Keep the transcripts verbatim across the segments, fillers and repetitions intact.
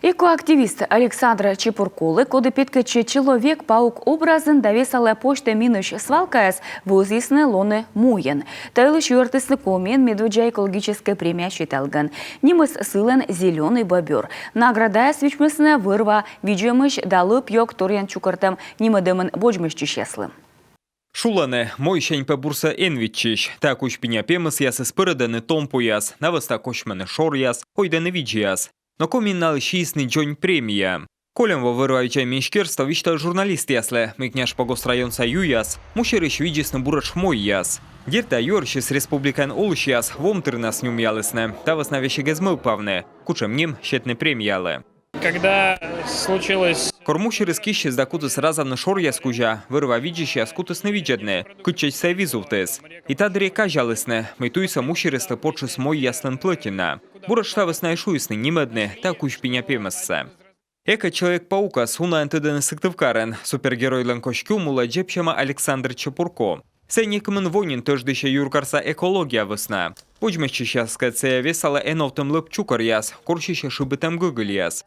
Экоактивист Александр Чепурколы, коді петкӧдчӧ человек-паук образын да весалӧ почтӧ минӧсь свалкаяс, вӧзйисны лоны мойӧн. Та йылысь юӧртісны Комиын медводдза экологическӧй премия сеталігӧн. Нимыс сылӧн «Зелёный бобёр». Наградаяс вичмисны вӧр-ва видзӧмысь да лӧп-ёг торйӧн чукӧртӧм нимӧдӧмын водзмӧстчысьяслы. Шулӧны, мойсянь пӧ бурсӧ эн виччысь. Та кузь пиня пемӧсъясыс пӧрӧдӧны том пуяс, на вӧсна косьмӧны шоръяс, ойдӧны видзьяс. Но Комиын налы сиисны дзонь премия. Кольӧм во вӧр-ва видзӧм министерство висьталіс журналистъяслы, мый Княжпогост районса юяс му сьӧрысь видзисны буретш мойяс. Дерт, та юӧрсьыс республикаын олысьяс вом тырнас нюмъялісны, та вӧсна весиг эз мӧвпавны, кутшӧм ним сетны премиялы. Когда случилось... Кор му сьӧрыс киссис да кутіс разавны шоръяс кузя, вӧр-ва видзысьяс кутісны видзӧдны, кытчӧдз сійӧ визувтіс. И та дырйи казялісны, мый туйсӧ му сьӧрыслы потшис мойяслӧн плӧтина. Буретш та вӧсна и шуисны нимӧдны та кузь пиня пемӧссӧ. Эко-человек-паукӧс унаӧн тӧдӧны Сыктывкарын. Супергеройлӧн костюм улӧ дзебсьӧма Александр Чепурко. Сійӧ некымын во нин тӧждысьӧ юркарса экология вӧсна. Водзмӧстчысьяскӧд сійӧ весалӧ эновтӧм лӧп чукӧръяс, корсьысьӧ шыбитӧм гӧгыльяс.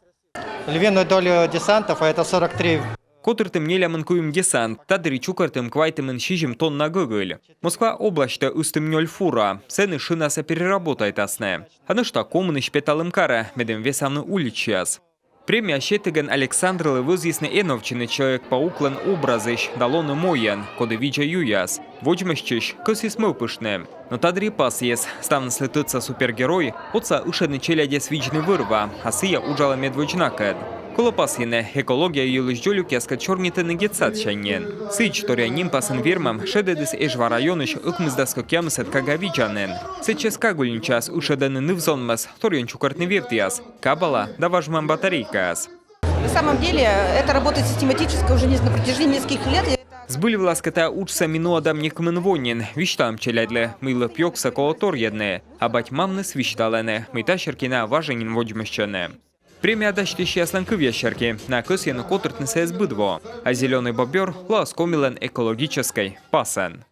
Львиную долю десантов, а это сорок три. Котыртім нелямын куим десант, та дырйи чукӧртім квайтымын сизим тонна гӧгыль. Москва обласьтӧ ыстім нёль фура, сэні шынасӧ переработайтасны. А нӧшта комынысь петалім карӧ, медым весавны уличьяс. Премия сетігӧн Александрлы вӧзйисны эновтчыны человек-пауклӧн образысь да лоны мойӧн, коді видзӧ юяс. Водзмӧстчысь кӧсйис мӧвпыштны. Но та дырйи пасйис, ставныслы тӧдса супергерой отсалӧ ышӧдны челядьӧс видзны вӧр-ва, а сійӧ уджалӧ медводз накӧд. Колӧ пасйыны, экология йылысь дзолюкъяскӧд сёрнитӧны детсадсянь нин. Сідз, торъя нимпасын вермӧм шедӧдіс Эжва районысь ӧкмысдас кӧкъямысӧд кага видзанін. Сэтчӧс кагульничаяс ышӧдӧны ныв-зонмӧс торйӧн чукӧртны вевтъяс, кабала да важмӧм батарейкаяс. На самом деле это работает систематически уже не- на протяжении нескольких лет. Збыль вылас кӧ, та уджсӧ ми нуӧдам некымын во нин, висьталам челядьлы, мый лӧп-ёгсӧ колӧ торйӧдны, а бать-мамныс висьталӧны, мый та серти найӧ важӧн нин водзмӧстчӧны. Премия дасьтысьяслӧн кывъяс серти, найӧ кӧсйӧны котыртны сійӧс быд во. А «Зелёный бобёр» лоас Комилӧн экологическӧй пасӧн.